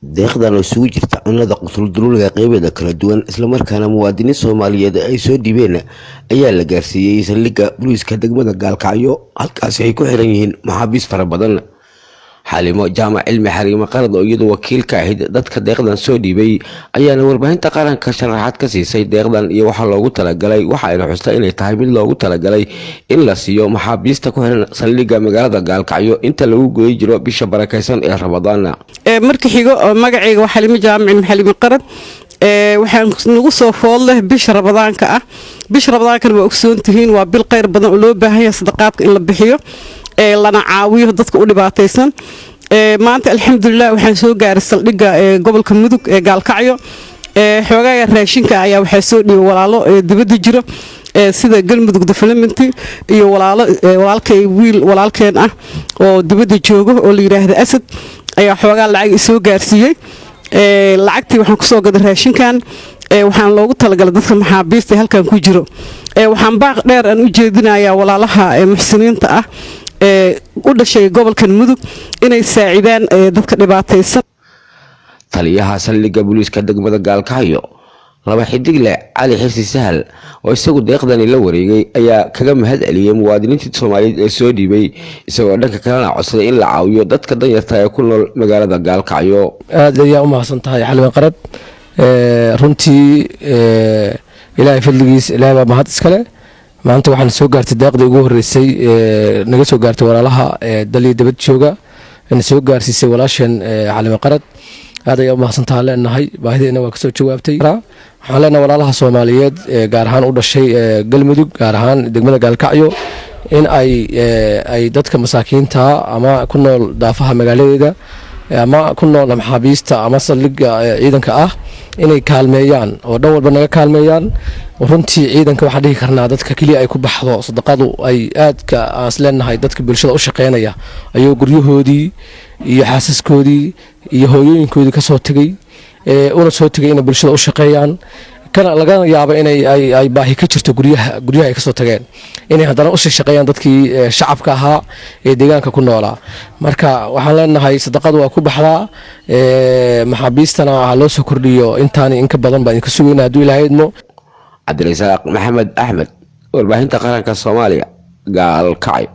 Deeqdan oo isugu jirta cunnada qutul-duruliga qeybeeda kala duwan, islamarkaana muwaadiniin Soomaaliyeed ay soo dhiibeen, ayaa la gaarsiiyey saldhigga booliiska degmada Gaalkacyo, halkaasi ay ku xiran yihiin maxaabiis fara badan. Xalimo Jaamac Cilmi, Xariimo Qarad, oo iyadu wakiil ka ahayd dadka deeqdan soo dhiibay, ayaana warbaahinta qaranka sharaxaad ka siisay deeqdan iyo waxaa loogu talagalay. Waxa ayna xustay inay tahay mid loogu talagalay in la siiyo maxaabiista ku xiran saldhigga magaalada Gaalkacyo inta lagu guda jiro bisha barakaysan ee Ramadaana. Marka xigo, magacayga waa Xalimo Jaamac Cilmi, Xalimo Qarad. Waxaan nagu soo food leh bisha Ramadaanka ah. Bisha Ramadaankana waa ogsoon tihiin, waa bil khayr badan oo loo baahan yahay sadaqaadka in la bixiyo, lana caawiyo dadka u dhibaataysan. Maanta, alxamdulilah, waxaan soo gaaray saldhigga gobolka Mudug ee Gaalkacyo. Xoogaaga raashinka ayaa waxaa soo dhiibay walaalo dibadda jiro, sida Galmudug Development iyo walaalo, walaalkay, wiil walaalkeen ah oo dibadda joogo oo la yidhaahda Asad ayaa xoogaa lacag isoo gaarsiiyey. Lacagtii waxaan kusoo gaday raashinkan. Waxaan loogu talagalay dadka maxaabiista halkan ku jiro. Waxaan baaq dheer aan u jeedinayaa walaalaha muxsiniinta ah ee u dhashay gobolkan Mudug inay saacidaan dadka dhibaataysan. Taliyaha saldhigga booliiska degmada Gaalkacyo, laba xidigle Cali Xirsi Sahal, oo isagu deeqdani la wareegay, ayaa kaga mahad celiyey muwaadiniintii Soomaaliyeed ee soo dhiibay, isagoo dhanka kalena codsaday in la caawiyo dadka danyarta ee ku nool magaalada Gaalkacyo. Aad ayaa u mahadsan tahay, Xalima Qarad. Runtii, Ilaahay fadligiis, Ilaahay baa mahad iskale. Maanta waxaan soo gaartay deeqdii ugu horreysay naga soo gaartay walaalaha dal iyo dabad jooga, na soo gaarsiisay walaasheen Xalima Qarad. Aad ayaa u mahadsantaha leenahay, baahideena waa kasoo jawaabtay. Waxaan leenahay walaalaha Soomaaliyeed, gaar ahaan u dhashay Galmudug, gaar ahaan degmada Gaalkacyo, in ay dadka masaakiinta ama ku nool daafaha magaaladeeda ama ku nool maxaabiista ama saldhigga ciidanka ah inay kaalmeeyaan oo dhan walba naga kaalmeeyaan. Runtii, ciidanka waxaan dhihi karnaa dadka keliya ay ku baxdo sadaqadu ay aadka aan isleenahay dadka bulshada u shaqeynaya, ayuu guryahoodii iyo xaasaskoodii iyo hooyooyinkoodii kasoo tegey, una soo tegay inay bulshada u shaqeeyaan, kana laga yaabo inay ay baahi ka jirto guryaha ay kasoo tageen, inay haddana usii shaqeeyaan dadkii shacabka ahaa ee deegaanka ku noolaa. Marka waxaan leenahay sadaqadu waa ku baxdaa, maxaabiistana ha loo soo kordhiyo. Intaani inka badan baan idinka sugayna, hadduu Ilaahay idmo. Cabdirasaaq Maxamed Axmed, warbaahinta qaranka Soomaaliya, Gaalkacyo.